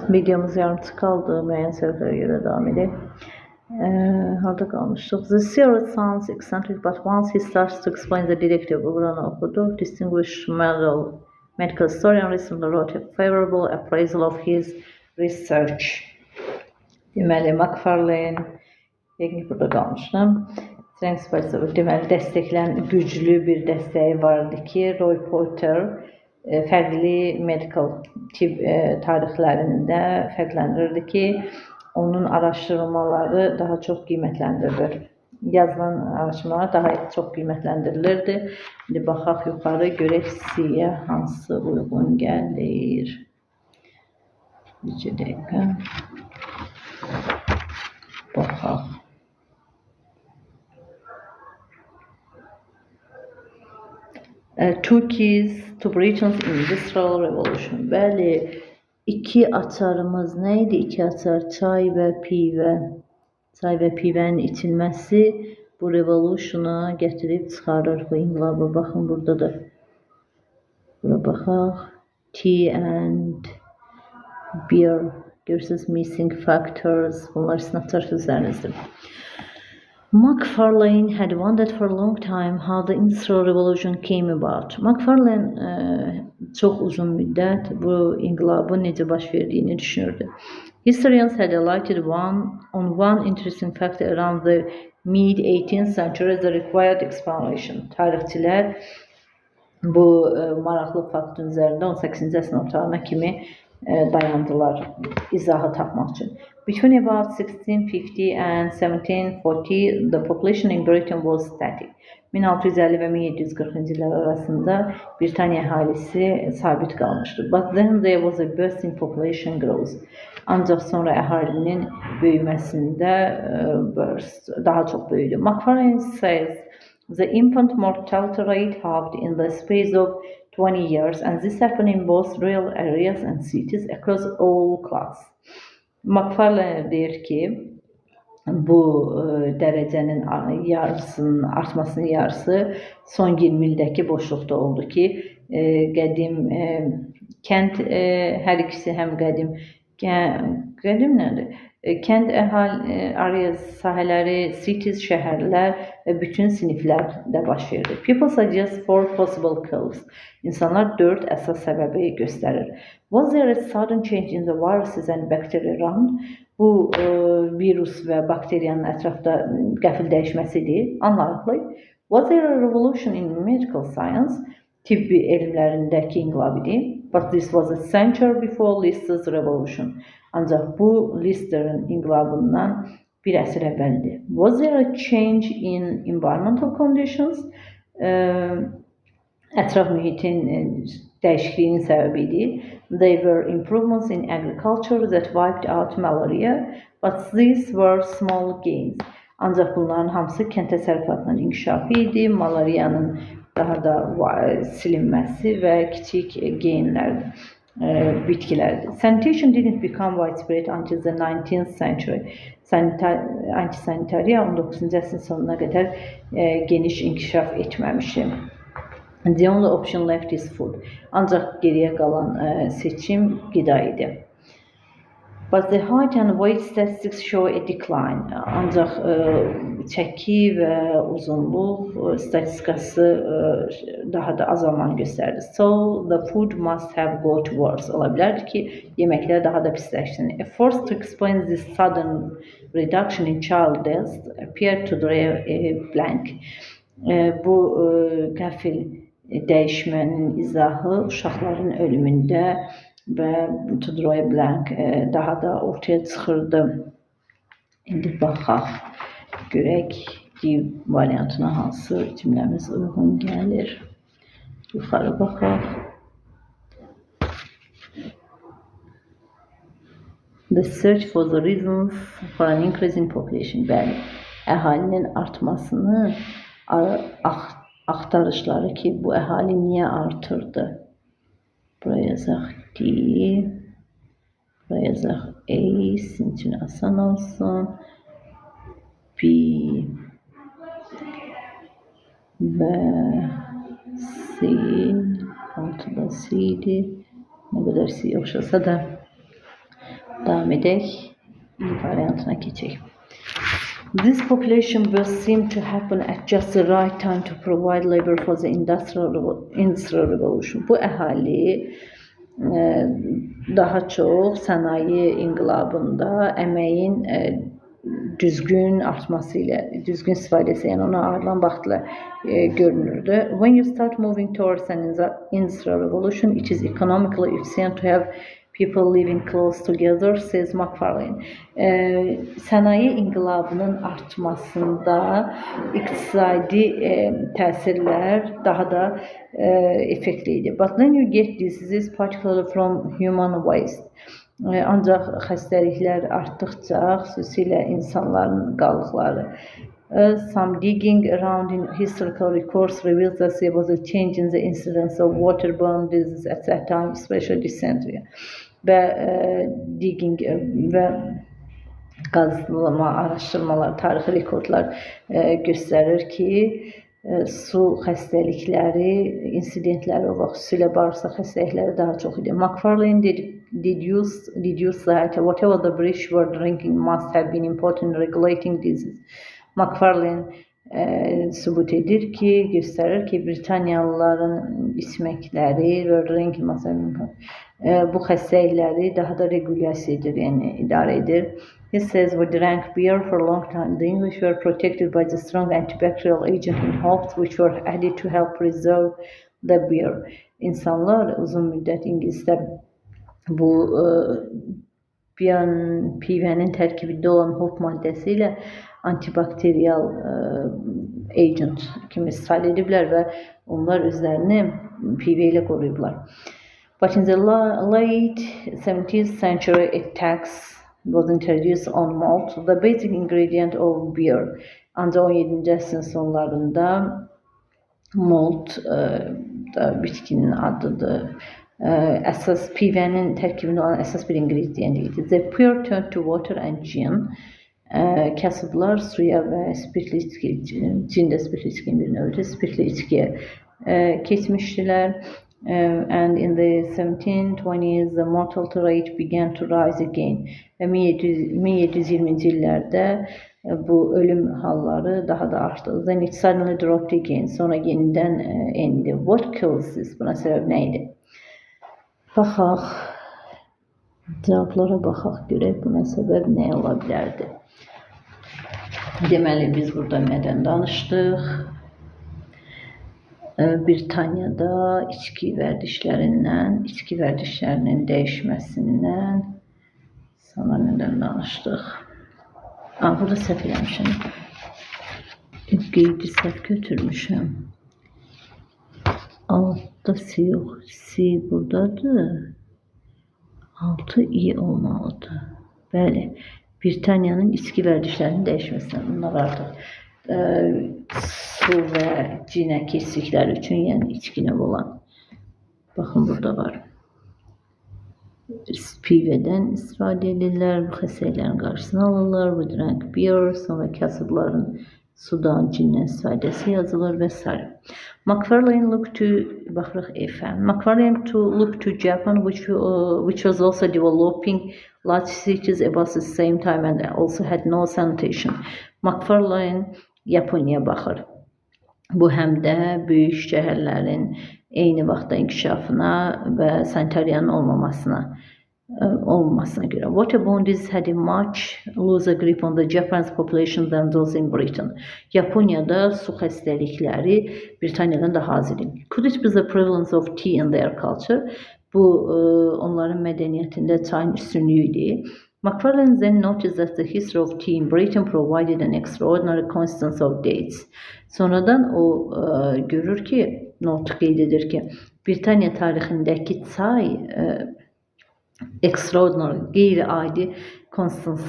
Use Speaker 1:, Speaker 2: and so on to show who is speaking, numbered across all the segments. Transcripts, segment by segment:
Speaker 1: Videomuz yarımçıq qaldı. Müəyyən səbəblərə görə davam edək. Harda qalmışdıq? The theory sounds eccentric, but once he starts to explain the detective, buranı oxuduq. Distinguished medical historian recently wrote a favorable appraisal of his research. Deməli, Macfarlane, yəqin ki, burada qalmışdım. Deməli, dəstəklən güclü bir dəstəyi vardı ki, Roy Potter fərqli medical tibb tarixlərində fərqləndirirdi ki, onun araşdırmaları daha çox qiymətləndirilir. Yazılan araşdırmalar daha çox qiymətləndirilirdi. İndi baxaq yuxarı, görək C-yə hansı uyğun gəlir. Bir dəqiqə. Baxaq. Two keys to Britain's Industrial Revolution. Bəli, iki açarımız nə idi? İki açar, çay və pivə. Çay və pivənin içilməsi bu revolutiona gətirib çıxarır bu inqilabı. Baxın, burada da. Bura baxaq. Tea and beer. Görürsünüz, missing factors. Bunlar sizin açar sözlərinizdir. Macfarlane had wondered for a long time how the Industrial Revolution came about. Macfarlane çox uzun müddət bu inqilabın necə baş verdiyini düşünürdü. Historians had alighted on one interesting fact around the mid-18th century that required explanation. Tarixçilər bu maraqlı faktın üzərində 18-ci əsrin ortalarına kimi dayandılar izahı tapmaq üçün. Between about 1650 and 1740, the population in Britain was static. 1650 və 1740-cı illər arasında Britaniya əhalisi sabit qalmışdı. But then there was a burst in population growth. Ancaq sonra əhalinin böyüməsində burst daha çox böyüdü. Macfarlane says the infant mortality rate halved in the space of 20 years, and this happened in both rural areas and cities across all class. Macfarlane deyir ki, bu dərəcənin yarısının artmasının yarısı son 20 ildəki boşluqda oldu ki, qədim kənd hər ikisi həm qədim qədim nədir? Kənd əhali area sahələri, cities, şəhərlər və bütün siniflərdə baş verir. People suggest four possible causes. İnsanlar 4 əsas səbəbi göstərir. Was there a sudden change in the viruses and bacteria around? Bu virus və bakteriyanın ətrafda qəfil dəyişməsidir. Unlikely. Was there a revolution in medical science? Tibbi elmlərindəki inqilab idi. But this was a century before Lister's revolution. Ancaq bu Lister'ın inqilabından bir əsr əvvəldir. Was there a change in environmental conditions? Ətraf mühitin dəyişikliyinin səbəbi idi. There were improvements in agriculture that wiped out malaria, but these were small gains. Ancaq bunların hamısı kənd təsərrüfatının inkişafı idi, malariyanın daha da silinməsi və kiçik gainlərdir, bitkilərdir. Sanitation didn't become widespread until the 19th century. Antisanitariya 19-cu əsrin sonuna qədər geniş inkişaf etməmişdi. The only option left is food. Ancaq geriyə qalan seçim qida idi. But the height and weight statistics show a decline. Ancaq çəki və uzunluq statistikası daha da azalmanı göstərdi. So the food must have got worse. Ola bilərdi ki, yeməklər daha da pisləşsin. Efforts to explain this sudden reduction in child deaths appeared to draw a blank. Bu qəfil dəyişmənin izahı uşaqların ölümündə və to draw a blank daha da ortaya çıxırdı. İndi baxaq, görək D variantına hansı cümləmiz uyğun gəlir. Yuxarı baxaq. The search for the reasons for an increase in population. Bəli, əhalinin artmasını axtarışları ki, bu əhali niyə artırdı? Buraya yazaq D, buraya yazaq A, sizin üçün asan olsun. B və C, altıda C idi. Nə qədər C oxşasa da. Davam edək. İ variantına keçək. This population burst seemed to happen at just the right time to provide labor for the industrial revolution. Bu əhali daha çox sənaye inqilabında əməyin düzgün artması ilə, düzgün istifadəsi, yəni ona ayrılan vaxtla görünürdü. When you start moving towards an industrial revolution, it is economically efficient to have people living close together, says Macfarlane. Sənaye inqilabının artmasında iqtisadi təsirlər daha da effektli idi. But then you get diseases, particularly from human waste. Ancaq xəstəliklər artdıqca, xüsusilə insanların qalıqları. Some digging around in historical records reveals that there was a change in the incidence of waterborne disease at that time, especially dysentery. Və digging və qazılma, araşdırmalar, tarixi rekordlar göstərir ki, su xəstəlikləri, insidentləri o vaxt, xüsusilə bağırsaq xəstəlikləri daha çox idi. Macfarlane deduced that whatever the British were drinking must have been important in regulating disease. Macfarlane sübut edir ki, göstərir ki, Britaniyalıların içməkləri were drinking must have been, bu xəstəlikləri daha da regulyasiya edir, yəni idarə edir. He says we drank beer for a long time. The English were protected by the strong antibacterial agent in hops, which were added to help preserve the beer. İnsanlar uzun müddət İngilisdə bu pivənin tərkibində olan hop maddəsi ilə antibakterial agent kimi istifadə ediblər və onlar özlərini pivə ilə qoruyublar. But in the late 17th century, a tax was introduced on malt, the basic ingredient of beer. Ancaq 17-ci əsrin sonlarında malt da bitkinin adıdır. Əsas pivənin tərkibində olan əsas bir ingredient idi. The poor turned to water and gin. Kasıblar suya və spirtli içki, cin də spirtli içkinin bir növüdür, spirtli içkiyə keçmişdilər. And in the 1720s, the mortality rate began to rise again. Və 1720-ci illərdə bu ölüm halları daha da artdı. Then it suddenly dropped again. Sonra yenidən endi. What caused this? Buna səbəb nə idi? Baxaq, cavablara baxaq, görək buna səbəb nə ola bilərdi? Deməli, biz burada nədən danışdıq? Britaniyada içki vərdişlərindən, içki vərdişlərinin dəyişməsindən, sonra nədən danışdıq? Burada səhv eləmişəm. Qeydi səhv götürmüşəm. Altda C yox. C buradadır. 6 I olmalıdır. Bəli. Britaniyanın içki vərdişlərinin dəyişməsindən. Bunlar artıq su və cinə keçdikləri üçün, yəni içki növü olan. Baxın, burada var. Pivədən istifadə edirlər, bu xəstəliklərin qarşısını alırlar, bu drank beer, sonra kasıbların sudan, cindən istifadəsi yazılır və s. Macfarlane looked to, baxırıq F-ə. Macfarlane to look to Japan, which was also developing large cities about the same time and also had no sanitation. Macfarlane Yaponiyaya baxır. Bu həm də böyük şəhərlərin eyni vaxtda inkişafına və sanitariyanın olmamasına görə. Waterborne disease had a much looser grip on the Japanese population than those in Britain. Yaponiyada su xəstəlikləri Britaniyadan daha az idi. Could it be the prevalence of tea in their culture? Bu, onların mədəniyyətində çayın üstünlüyü idi. Macfarlane then noticed that the history of tea in Britain provided an extraordinary coincidence of dates. Sonradan o görür ki, not qeyd edir ki, Britaniya tarixindəki çay extraordinary, qeyri-adi coincidence,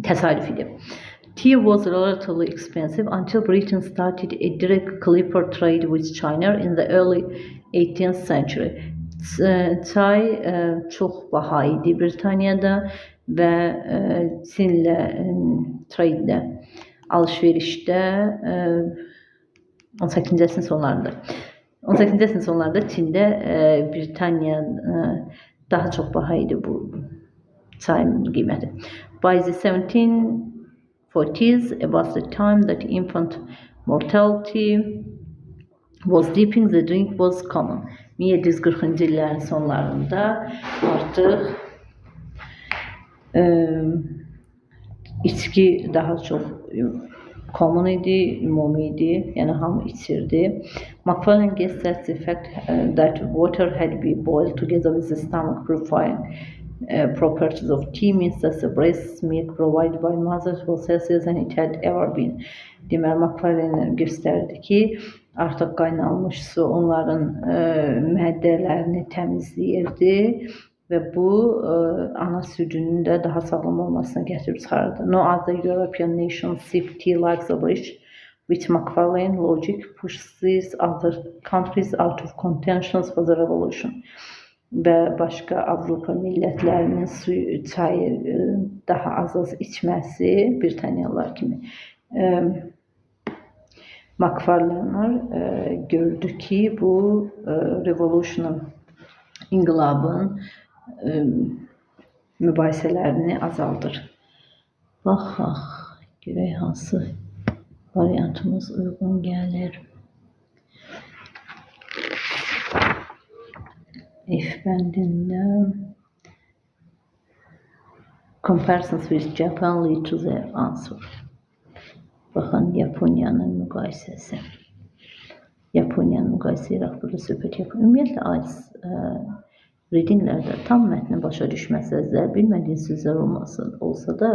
Speaker 1: təsadüf idi. Tea was relatively expensive until Britain started a direct clipper trade with China in the early 18th century. Çay çox baha idi Britaniyada və Çinlə trade-də, alış-verişdə 18-ci əsrin sonlarında. 18-ci əsrin sonlarında Çində Britaniya Daha çox baha idi bu çayın qiyməti. By the 1740s, about the time that infant mortality was dipping, the drink was common. 1740-cı illərin sonlarında artıq içki daha çox common idi, ümumi idi, yəni hamı içirdi. Macfarlane guessed that the fact that water had been boiled together with the stomach purifying properties of tea means that the breast milk provided by mothers was healthier than it had ever been. Deməli, Macfarlane göstərdi ki, artıq qaynanmış su onların mədələrini təmizləyirdi və bu ana südünün də daha sağlam olmasına gətirib çıxarırdı. No other European nation sip tea like the British, which Macfarlane logic pushed these other countries out of contentions for the revolution. Və başqa Avropa millətlərinin suyu, çayı daha az-az içməsi Britaniyalılar kimi. Macfarlane gördü ki, bu revolutionun, inqilabın mübahisələrini azaldır. Baxaq, görək hansı variantımız uyğun gəlir. F bəndində comparisons with Japan lead to the answer. Baxın, Yaponiyanın müqayisəsi. Yaponiyanı müqayisə edərək burada söhbət yapır. Ümumiyyətlə, IELTS readinglərdə tam mətni başa düşməsəz də, bilmədiyiniz sözlər olsa da,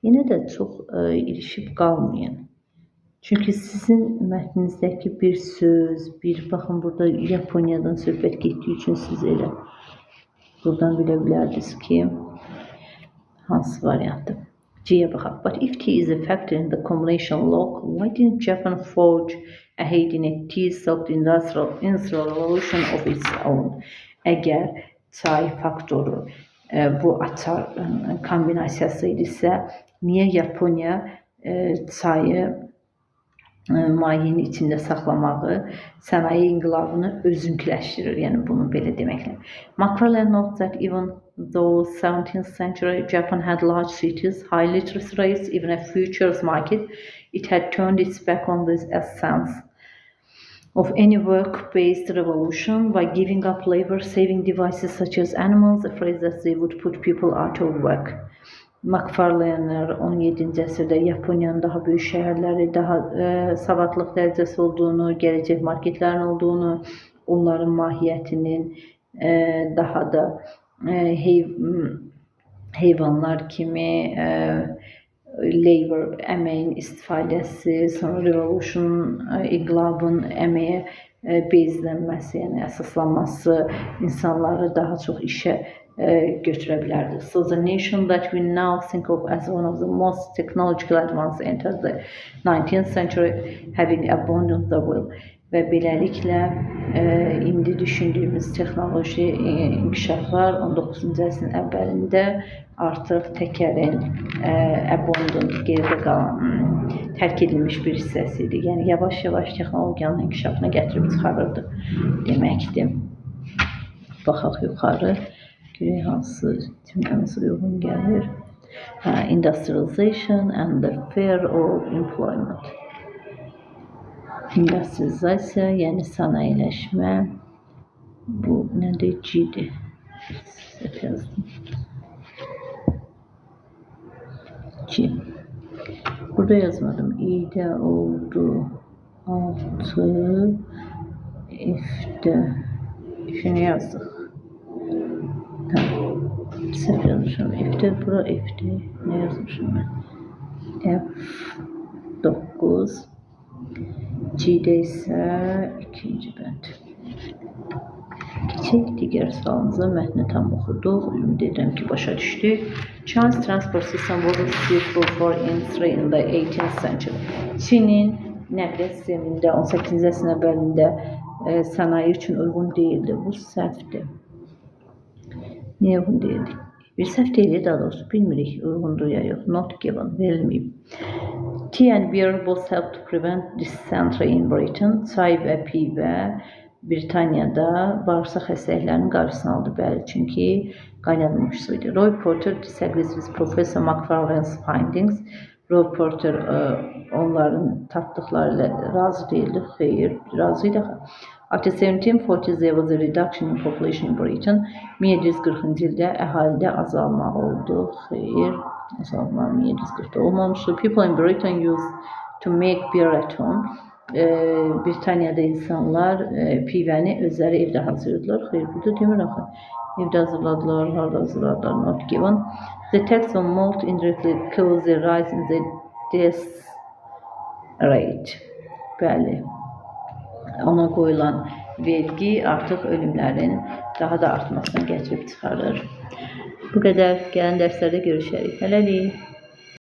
Speaker 1: yenə də çox ilişib qalmayın. Çünki sizin mətninizdəki bir söz, bir, baxın, burada Yaponiyadan söhbət getdiyi üçün siz elə buradan bilə bilərdiniz ki, hansı variantdır. G-yə baxaq. But if tea is a factor in the combination lock, why didn't Japan forge ahead in a tea-soaked industrial revolution of its own? Əgər çay faktoru bu açar kombinasiyası idisə, niyə Yaponiya çayı mayenin içində saxlamağı sənaye inqilabını özünküləşdirir, yəni bunu belə deməklə. Macfarlane notes that even though 17th century Japan had large cities, high literacy rates, even a futures market, it had turned its back on this essence of any work-based revolution by giving up labor-saving devices such as animals, afraid that they would put people out of work. Macfarlane 17-ci əsrdə Yaponiyanın daha böyük şəhərləri, daha savadlıq dərəcəsi olduğunu, gələcək marketlərin olduğunu, onların mahiyyətinin daha da heyvanlar kimi labor, əməyin istifadəsi, sonra revolution, inqilabın əməyə bezlənməsi, yəni əsaslanması insanları daha çox işə götürə bilərdi. So the nation that we now think of as one of the most technologically advanced entered the 19th century having abandoned the will. Və beləliklə indi düşündüyümüz texnoloji inkişaflar 19-cu əsrin əvvəlində artıq təkərin abandoned, geridə qalan, tərk edilmiş bir hissəsi idi. Yəni yavaş-yavaş texnologiyanın inkişafına gətirib çıxarırdı deməkdir. Baxaq yuxarı. Görək hansı cümləmiz uyğun gəlir. Industrialization and the fear of employment. Industrializasiya, yəni sənayeləşmə. Bu nədir? G-dir. Səhv yazdım. G. Burada yazmadım. İ-də oldu 6. F-də. F-ni yazdıq. Tamam. Səhv yazmışam. F-də, bura F-dir. Nə yazmışam mən? F9. G-də isə ikinci bənd. Keçək digər sualımıza. Mətni tam oxuduq. Ümid edirəm ki, başa düşdük. China's transport system wasn't suitable for industry in the 18th century. Çinin nəqliyyat sistemində 18-ci əsrin əvvəlində sənaye üçün uyğun deyildi. Bu səhvdir. Niyə uyğun deyildi? Bir səhv deyil, daha doğrusu bilmirik uyğundur ya yox. Not given, verilməyib. Tea and beer both help to prevent dysentery in Britain. Çay və pivə Britaniyada bağırsaq xəstəliklərinin qarşısını aldı. Bəli, çünki qaynadılmış su idi. Roy Porter disagrees with Professor Macfarlane's findings. Roy Porter onların tapdıqları ilə razı deyildi. Xeyr, razı idi. After 1740 there was a reduction in population in Britain. 1740-cı ildə əhalidə azalma oldu. Xeyr, azalma 1740-da olmamışdı. People in Britain used to make beer at home. Britaniyada insanlar pivəni özləri evdə hazırladılar. Xeyr, burada demir axı. Evdə hazırladılar, harda hazırladılar, not given. The tax on malt indirectly caused a rise in the death rate. Bəli. Ona qoyulan vergi artıq ölümlərin daha da artmasına gətirib çıxarır. Bu qədər. Gələn dərslərdə görüşərik. Hələlik.